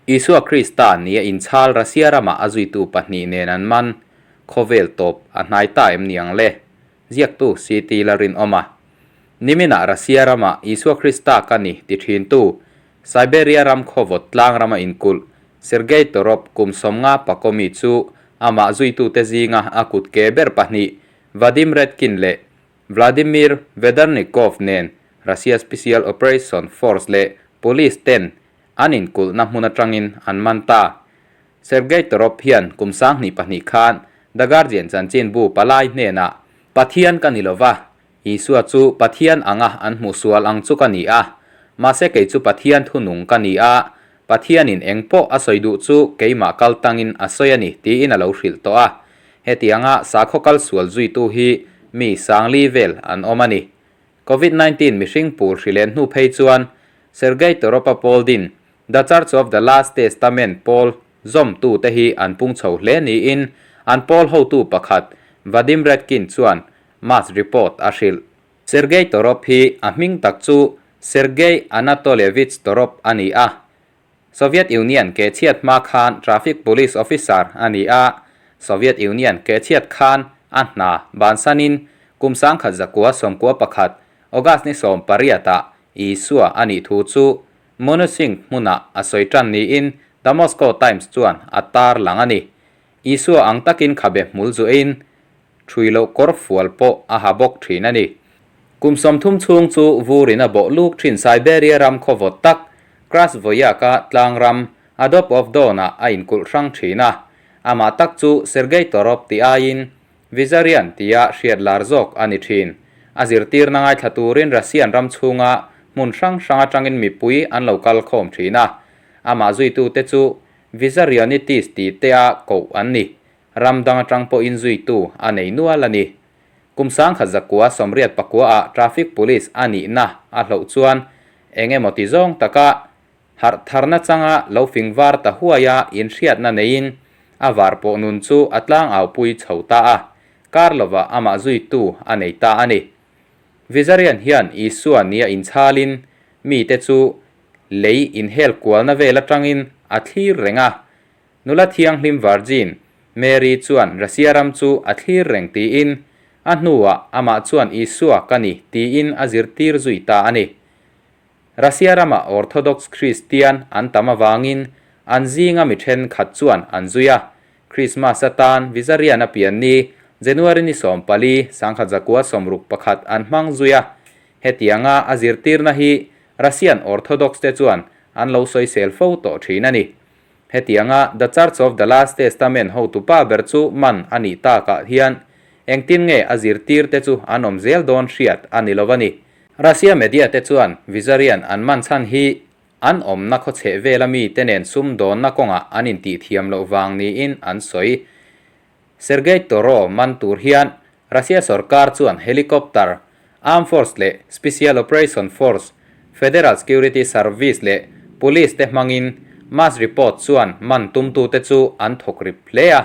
Isua Krista nia inchhal Russia rama a zuitu pahnih nen an man khawvel tawp a hnai ta em ni ang le? Ziaktu CT la rinawm a. Niminah Russia rama Isua Krista ka ni ti thintu Siberia ram khawvawt tlang rama inkulh Sergei Torop kum 50 pakomi chu amah zuitute zinga a kut ke ber pahnih Vadim Redkin leh Vladimir Vedernikov nen Russia Special Operation Force leh Police ten an inkulhna hmun atangin an man ta. Sergei Torop hian kum 2002 khan The Guardian chanchinbu palai hnenah, Pathian ka ni lova, Isua chu Pathian anga an hmuh sual ang chu ka ni a, mahse kei chu Pathian thunung ka ni a, Pathianin eng pawh a sawi duh chu keimah kal tangin a sawi a ni tiin a lo hrilh tawh a. Hetianga sakhaw kal sual zuitu hi mi 4000 vel an awm a ni. Covid 19 mihring pur hrilen hnu phei chuan Sergei Toropa pawl din The Church of the Last Testament pawl zawmtute hi an pung chho hle niin an pawl hotu pakhat Vadim Redkin chuan Mass Report a hrilh. Sergei Torop hi a hming tak chu Sergei Anatolievich Torop a ni a. Soviet Union ke chhiat hma khan traffic police officer a ni a, Soviet Union ke chhiat khan a hna bansanin kum 1991 August ni 18 ah Isua a nih thu chu Munusing hmunah a sawi tan niin The Moscow Times chuan a tar lang a ni. Isua ang takin khabe hmul zuiin thui loh kawr fual pawh a ha bawk thin a ni. Kum 30 chhung chu vurin a bawh luk thin Siberia ram khawvawt tak Krasvoyak-a tlang ram Adop of Don-ah a inkulh hrang thin a. Amah tak chu Sergei Torop tih aiin Vizarian tia hriat lar zawk a ni thin. A zirtirna ngaithla turin Russian ram chhunga hmun hrang hrang atangin mipui an lo kal khawm thin a. Amah zuitute chu Vizarionitis tih tea koh an ni. Ram dang atang pawhin zuitu a nei nual a ni. Kum 1989 ah traffic police a nihna a hloh chuan eng emaw ti zawng taka harh tharna changa lo fing var ta huaia inhriatna neiin a var pawh nun chu a tlang au pui chho ta a, kar lova amah zuitu a nei ta a ni. Vizarian hian Isua nia inchhalin mite chu lei inhel kualna vel atangin a thlir reng a. Nula thianghlim Virgin Mary chuan Russia ram chu a thlir reng tiin a hnuah amah chuan Isua ka ni tiin a zirtir zui ta a ni. Russia rama Orthodox Kristian an tam avangin an zinga mi thenkhat chuan an zui a. Christmas atan Vizarian a pian ni January ni 14, 1961 an hmang zui a. Hetianga a zirtirna hi Russian Orthodox te chuan an lo sawisel fo tawh thin a ni. Hetianga The Church of the Last Testament hotupa ber chu man a nih takah hian engtin nge a zirtir te chu an awm zel dawn hriat a ni lo a ni. Russia media te chuan Vizarian an man chhan hi an awmna khawchheh vela mi te nen sumdawnna kawngah an intihthiam loh vang niin an sawi. Sergei Toro man tur hian Russia sorkar chuan helicopter, Armed Force leh Special Operation Force, Federal Security Service leh Police te hmangin mass report chuan man tumtute chu an thawk rip hle a.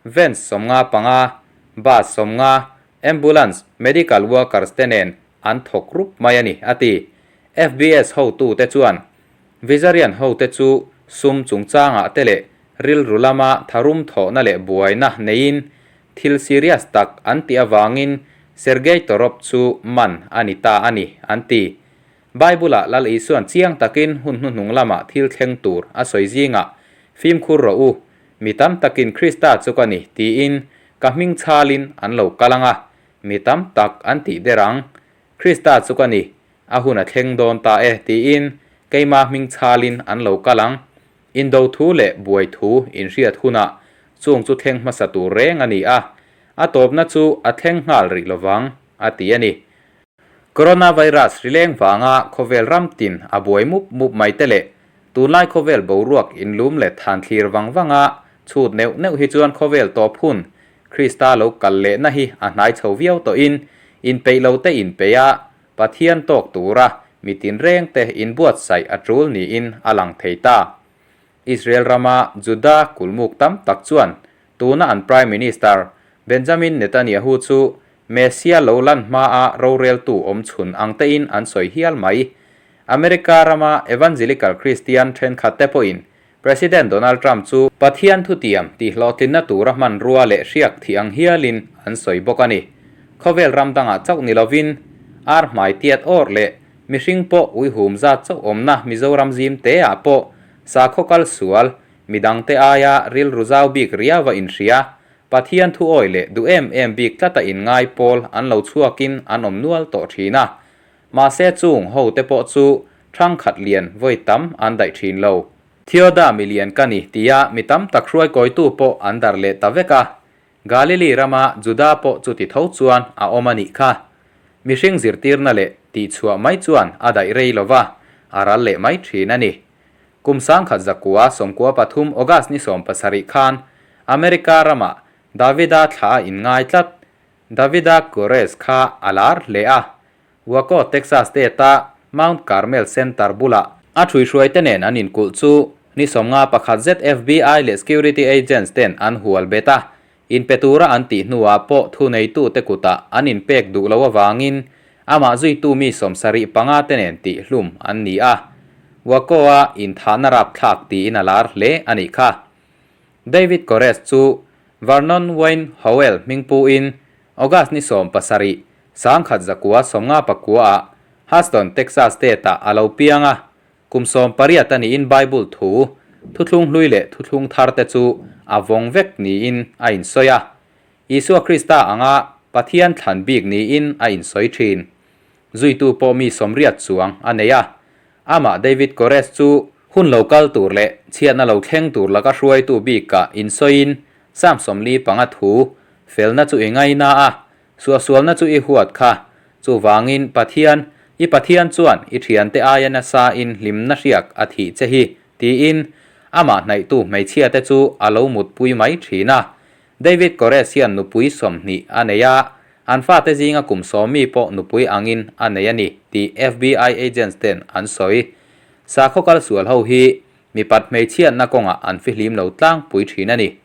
Vans 55, bus 50, ambulance, medical workers te nen an thawk rup mai a ni, a ti. FBS hotute chuan Vizarian hote chu sum chungchangah te leh rilru lama tharum thawhna leh buaina neiin thil serious tak an tih avangin Sergei Torop chu man a ni ta a ni, an ti. Bible-ah Lal Isuan chiang takin hun hnuhnung lamah thil thleng tur a sawi zingah, Fimkhur rawh u, mi tam takin Krista chu ka ni, tiin ka hming chhalin an lo kal ang a, mi tam tak an tih der ang. Krista chu ka ni, a hun a thleng dawn ta e, tiin keima hming chhalin an lo kal ang. Indo thu leh buai thu inhriat hunah chung chu thleng hmasa tur reng a ni a, a tawpna chu a thleng nghal rih lovang, a ti a ni. Coronavirus rileng vanga khawvel ram tin a buai mup mup mai te leh tunlai khawvel boruak inlum leh than thlir vang vanga chhut neuh neuh hi chuan khawvel tawp hun Krista lo kal lehna hi a hnai chho viau tawhin inpeih lo te inpeih a, Pathian tawk tura mi tinrengte inbuatsaih a tul niin a lang thei ta. Israel rama Juda kulmuk tam tak chuan tuna an Prime Minister Benjamin Netanyahu chu Messia lo lan hmaa roreltu awm chhun ang tein an sawi hial mai. America rama Evangelical Christian thenkhatte pawhin President Donald Trump chu Pathian thutiam tihhlawhtlinna tura hmanrua leh hriak thih ang hialin an sawi bawk a ni. Khawvel ram dangah chauh ni lovin ar hmai tiat awr leh mihring pawh uihum zat chauh awmna Mizoram zim teah pawh sakhaw kal sual midangte aia rilru zau bik riau a inhria. Pathian thu awi leh duh em em bik tlata inngai pawl an lo chhuakin an awm nual tawh thin a. Mahse chung ho te pawh chu thangkhat lian vawi tam an daih thin lo. Theoda milian ka ni tia mi tam tak hruaikawitu pawh an darh leh ta vek a. Galili rama Juda pawh chuti tho chuan a awm a nih kha. Mihring zirtirna leh tihchhuah mai chuan a daih rei lo va, a ral leh mai thin a ni. Kum 1993 August ni 17 khan America ramah Davida thla a inngai tlat. Davida Koresh kha a lar hle a. Waco, Texas State-a Mount Carmel Center bulah a ṭhuihruaite nen an inkulh chu ni 51 zet FBI leh security agents ten an hual bet a, inpe tura an tih hnuah pawh thuneitute kutah an inpek duh loh avangin amah zuitu mi 75 te nen tihhlum an ni a. Waco-a inthahna rapthlak tiin a lar hle a nih kha. David Koresh chu Vernon Wayne Howell hmingpuin August ni 17, 1959 ah Houston, Texas State-ah a lo piang a. Kum 18 a niin Bible thu, thuthlung hlui leh thuthlung thar te chu a vawng vek niin a insawi a. Isua Krista anga Pathian thlan bik niin a insawi thin. Zuitu pawh mi 80 chuang a nei a. Amah David Koresh chu hun lo kal tur leh chhiatna lo thleng tur laka hruaitu bikah insawiin Psalm 45 thu felna chu i ngaina a, suahsualna chu i huat kha. Chuvangin Pathian, i Pathian chuan i thiante aia nasa in hlimna hriak a thih che hi, tiin amah hnaihtu hmeichhiate chu a lo mutpui mai thin a. David Koresh hian nupui 20 a nei a, an fate zinga kum 10 mi pawh nupui angin a nei a ni tih FBI agents ten an sawi. Sakhaw kal sual ho hi mipat hmeichhiatna kawngah an fihlim lo tlangpui thin a ni.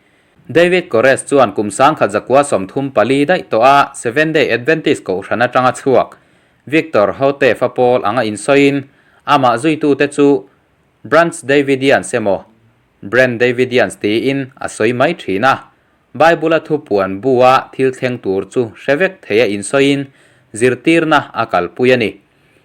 David Koresh chuan kum 1934 daih tawh a Seventh Day Adventist kohhran atanga chhuak Victor Houteff-a pawl anga insawiin amah zuitute chu Branch Davidians emaw Brand Davidians tiin a sawi mai thin a. Bible-a thu puan bu-a thil thleng tur chu hre vek thei a insawiin zirtirna a kalpui a ni.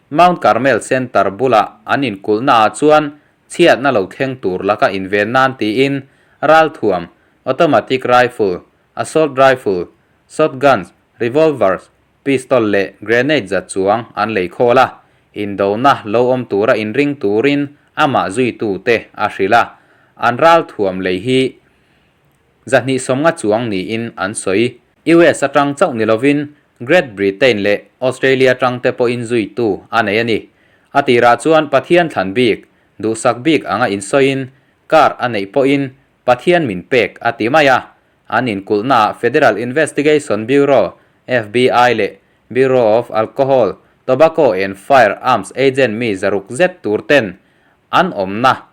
Mount Carmel Center bula an inkulhnaah chuan chhiatna lo thleng tur laka inven nan tiin ralthuam, automatic rifle, assault rifle, shotguns, revolvers, pistol leh grenade za chuang an lei khawl a, indona lo awm tura inring turin amah zuitute a hrilh a, an ralthuam lei hi 250 chuang niin an sawi. US atang chauh ni lovin Great Britain leh Australia atang te pawhin zuitu a nei a ni. A tirah chuan Pathian thlan bik, duhsak bik anga insawiin car a neih pawhin Pathian min pek a ti mai a, An inkulhnaah Federal Investigation Bureau, FBI, leh Bureau of Alcohol, Tobacco and Fire Arms agent mi 600 zet tur ten an awmna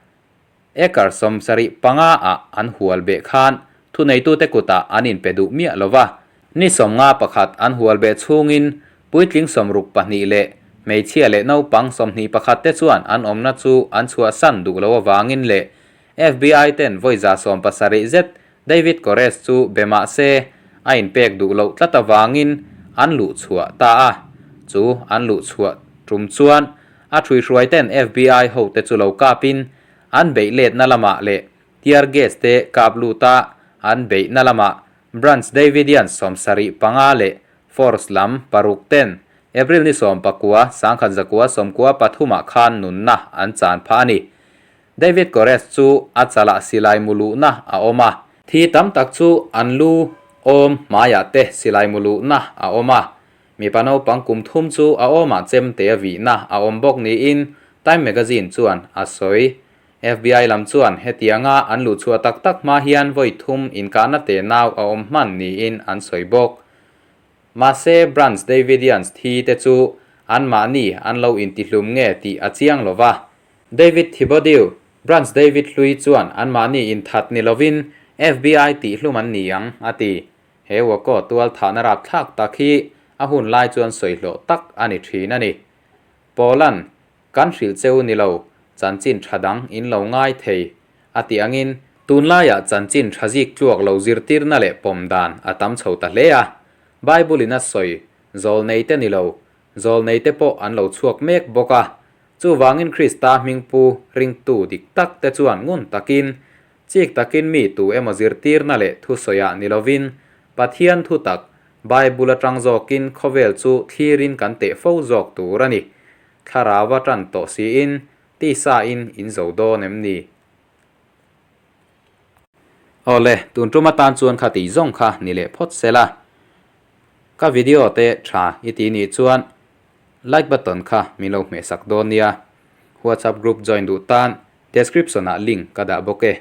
acre 75 ah an hual beh khan thuneitute kutah an inpe duh miah lo va. Ni 51 an hual beh chhungin puitling 62 leh hmeichhia leh naupang 21 te chuan an awmna chu an chhuahsan duh lo avangin leh FBI ten vawi 170 zet David Koresh chu be mah se a inpek duh loh tlat avangin an luh chhuah ta a. Chu an luh chhuah tum chuan a ṭhuihruai ten FBI hote chu lo kapin an beih letna lamah leh tear gas te kap lut a, an beihna lamah Branch Davidian 75 leh Force lam paruk ten April ni 19, 1993 ah khan nunna an chan phah a ni. David Koresh chu a chalah silai mu luhna a awm a. Thi tam tak chu an lu awm hmaiah te silai mu luhna a awm a. Mipa naupang kum thum chu a awmah chemte a vihna a awm bawk niin Time Magazine chuan a sawi. FBI lam chuan hetianga an luhchhuah tak tak hma hian vawi thum inkahna te nau a awm hman niin an sawi bawk. Mahse Branch Davidians thi te chu anmahni an lo intihlum nge tih a chiang lo va. David Thibodeau, Branch David hlui chuan anmahni inthat ni lovin FBI tihhlum an ni ang, a ti. He Waco tual thahna rapthlak tak hi a hun lai chuan sawihlawh tak a ni thin a ni. Poland, kan hrilh cheu ni lo, chanchin tha dang in lo ngai thei. A tih angin, tunlaiah chanchin tha zik tluak lo zirtirna leh pawm dan a tam chho ta hle a. Bible-in a sawi zawlneite ni lo, zawlneite pawh an lo chhuak mek bawk a. Chuvangin Krista hmingpu ringtu dik tak te chuan ngun takin, chik takin mi tu emaw zirtirna leh thusawiah ni lovin, Pathian thutak, Bible atang zawkin khawvel chu thlirin kan teh fo zawk tur a ni. Thlarau a tan tawh siin tisa in in zo dawn em ni? Awle, tun tum atan chuan kha tih zawng kha ni leh phawt se la. Ka video te tha i ti nih chuan like button kha min lo hmehsak dawn nia. WhatsApp group join duh tan description ah link ka dah bawk e.